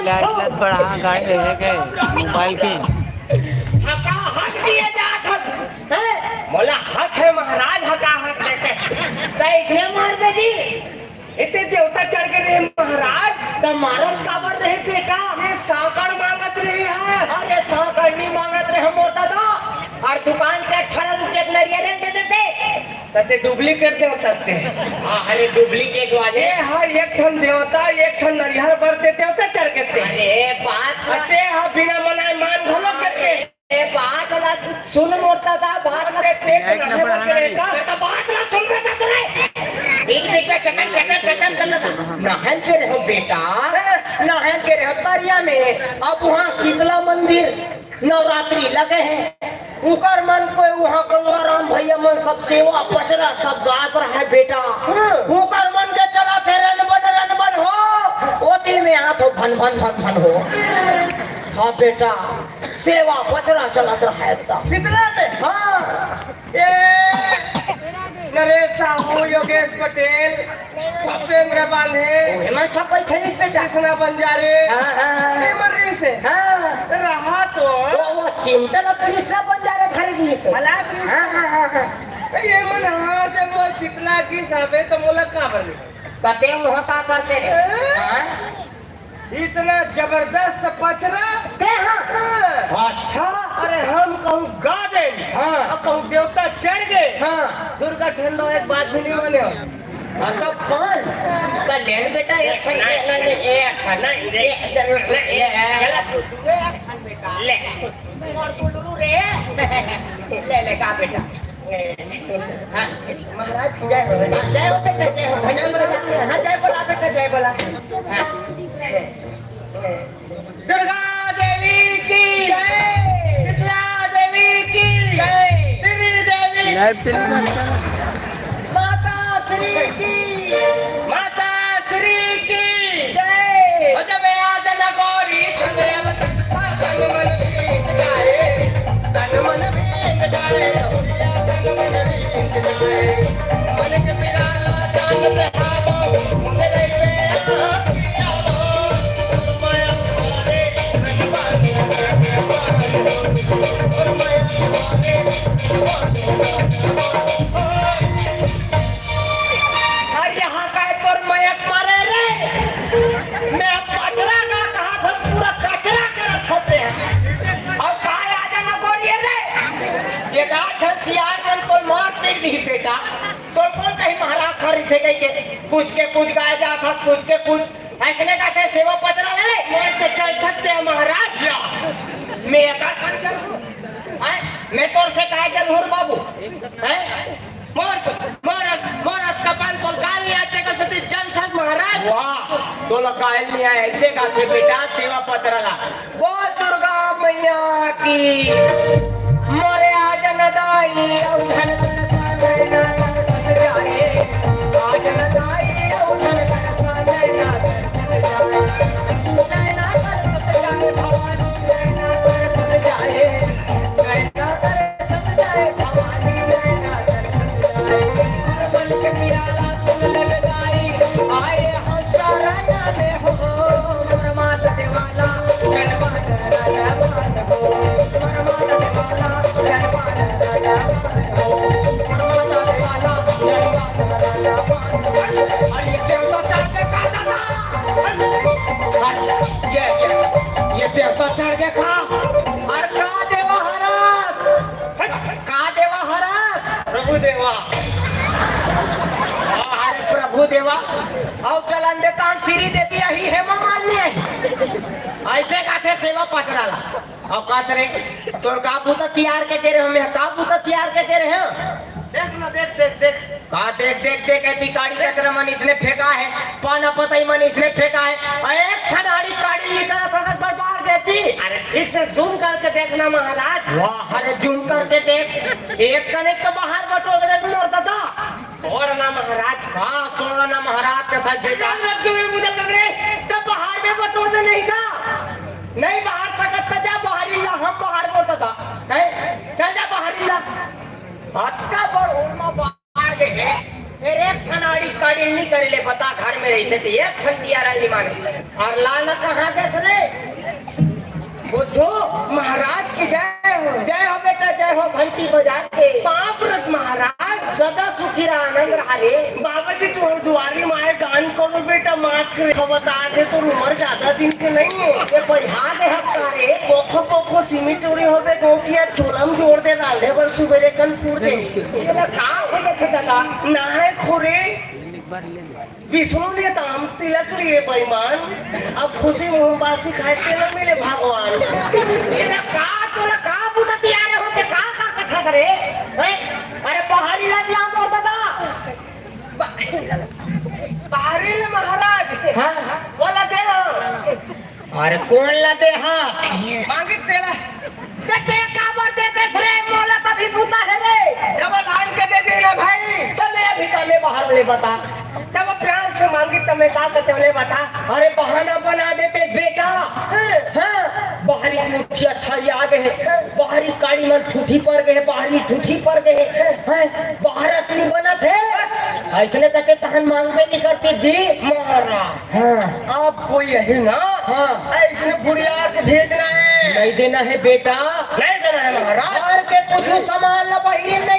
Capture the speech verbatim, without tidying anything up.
यार, इतना बड़ा गाड़ी है के मोबाइल के। हका हक दिए जात हक, हैं? मोला हक है महाराज, हका हक देते। त इसने मार दे जी। इतने देवता चढ़ के रहे महाराज। त मारत काबर रहे बेटा? ये सांकड़ मांगत रहे हैं। अरे सांकड़ नहीं मांगत रहे मोर दादा। और दुकान के अठारह रुपये के नरियर दे देते। तते डुप्लीकेट देवता ते। हाँ, अरे डुप्लीकेट वाले। ये हाँ, एक ठन देवता, एक ठन नरिहर बर दे देवता चढ़ के ते। अरे बात अते हाँ, बिना मनाए मान घलो करते। ए बात ला सुन मोर दादा, बात ला ते ते तो नहे बन के रहता। बेटा बात ला सुन बेटा तोरे। बीच बीच में चक्कर, चक्कर, चक्कर, चक्कर। नहल के रहो बेटा, नहल के रहो तरिया में। अब वहाँ शीतला मंदिर नवरात्रि लगे हे, उकर मन कोई उहाँ गंगाराम भैया मन सब सेवा पचरा सब गात रहे बेटा। हाँ। उकर मन के चलत हे रन बन रन बन हो, ओती में आत हो भन भन भन भन हो। हाँ बेटा, सेवा पचरा चलत रहे एकदम। शीतला में? हाँ। ए, नरेश साहू, योगेश पटेल, सपेंद्र बांधे, ओहे मन सब बैठे रहिस बेटा। कृष्णा बंजारे, हाँ, हाँ। ये मन रहिस हे। हाँ। रहा तो। वो, वो चिमटा ला कृष्णा बंजारे धरे रहिस हे। भला कृष्णा। हाँ, हाँ, हाँ, हाँ। तो ये मन हाँ से वो शीतला की साबे तो मोला का बने? कते वहाँ का करते रहे? हाँ? हाँ? इतना जबरदस्त पचरा। ते हाँ। हाँ। अच्छा। अरे हम कहूँ गा दे। हाँ। अब कहूँ देवता चढ़ गए। हाँ। दुर्गा ठंडो एक बात भी नहीं माने हो। हाँ, तो कौन? तो ले बेटा, एक ठन के, नहीं, नहीं, एक ठन, नहीं, ये, ये, ये, ये, ये, ले। और गुलरू रे। ले, ले, का बेटा? हाँ। महाराज की जय हो। हाँ, जय हो बेटा, जय हो। भजन बोला। हाँ, जय बोला बेटा, जय बोला। हाँ। दुर्गा देवी की जय। शीतला देवी की जय। श्री देवी लाइव टेलीकास्ट। माता श्री की, माता श्री की जय। ओ जब याद न गौरी छंद अब तन मन भींग जाए, तन मन भींग जाए, तन मन भींग जाए। मन के पिराला चांद पे हावो, मेरे पे आँख की आवो। अरे यहाँ का है तोर मयक मारे रे। मैं अब पचरा ना कहा था, पूरा कचरा करत होते हैं। और काय आ जाना बोलिए रे। ये रात है सियार मन को मार पीट दी बेटा। तो कौन कहीं महाराज सर इथे गई के कुछ के कुछ गाय जा था, कुछ के कुछ ऐसने का के सेवा पचरा ले ले। मैं से चल सकते हैं महाराज। या। मैं का सर कर हैं? मैं तोर से काय जरूर बाबू। हैं? मोर, मोर, मोर कपाल तो काल नहीं आते का सती जन था महाराज। वाह, तोला कायल नहीं आए, ऐसे का थे बेटा सेवा पचरा ला। बोल दुर्गा मैया की। मोरे आ जन दाई, औ धन धन सा नैना दर्शन जाए। आ जन दाई, औ धन धन सा नैना दर्शन जाए। नैना दर्शन जाए भवानी, नैना दर्शन जाए। नैना दर्शन जाए भवानी, नैना दर्शन जाए। हर मन के पिराला सुन लग जाए। आए हम शरण में हो, मोर माता देवाला। ये, ये, ये देवता चढ़ के खा। अरे का देवा हरस? का देवा हरस? प्रभु देवा। अरे प्रभु देवा। अउ चलन देता श्री देवी यही हेमा मालिनी। ऐसे का थे सेवा पचरा ला। अउ का रे, तोर का बूता तियार के दे रहे हो, मैं का बूता तियार के दे रहे हो? देख ना, देख, देख, देख। का देख, देख, देख, एती काड़ी कचरा मन इसने फेंका है, पाना पतई मन इसने फेंका है। अरे एक ठन आड़ी काड़ी निकलत होता तो बरबार देती। अरे ठीक से जूम करके देखना महाराज। वाह, अरे जूम करके देख। एक कने तो बाहर बटोर दे मोर दादा। छोड़ ना महाराज। हाँ, छोड़ ना महाराज का था बेटा। रख दो ये मुझे पकड़े, तब बाहर में बटोर दे नहीं का? नहीं बाहर सकत तो जा बाहर ही ला, हम बाहर बोलता था। हैं? चल जा बाहर ही ला। हाथ का बड़ होरमा बाहर देखे। फिर एक ठन आड़ी काड़ी नहीं करे ले बता घर में। रहिथे, ते एक फंडिया रानी माने। अउ लाला कहाँ देस रे? बुद्धू महाराज की जय हो। जय हो बेटा, जय हो, घंटी बजा के। बाप रे महाराज। सदा सुखी रहा, आनंद रहा रे। बाबा जी, तुँहर दुवारी म आए, दान करो बेटा, माफ करे। बता दे, तोर उमर जादा दिन के नइ हे। ये कोई हाथ है हंसता रे? पोखो पोखो सिमिटोरी होबे, गोकिया चोला म जोर दे, रांधे बर सुबेरे कन फूर दे। ये ला का हो देखे दादा? ना है खोरे। विष्णु लिए दाम तिलक लिए बेईमान, अब खुशी मुंह बासी खाए तेल मिले भगवान। ये ला का, तोला का बुझा तियारे होते, का, का कथा करे? हैं? अरे बाहरी ला दिया मोर दादा। बा-, बाहरी ले महाराज। हाँ। वाला दे ना। अरे कोन ला दे हाँ? मांगी तेला। ते, ते काबर देते रे? मोला कभी पूछा है रे? जब लान के दे देना भाई। चल मैं अभी का मैं बाहर ले बता। जब प्यार से मांगी तब मैं का करते ले बता। अरे बहाना बना देते बेटा। हाँ, बाहरी मुठिया छाई आ गए हैं, बाहरी काड़ी मन ठूठी पर गए हैं, बाहरी ठूठी पर गए हैं, हैं, बाहर अतनी बनत है। ऐसने कहते तहन मांगबे नहीं करते जी। महाराज। हाँ। आपको यही ना हाँ। ऐसने बुढ़िया के भेजना है। नहीं देना है बेटा। नहीं देना है महाराज। घर के कुछ सामान ला बहिरी में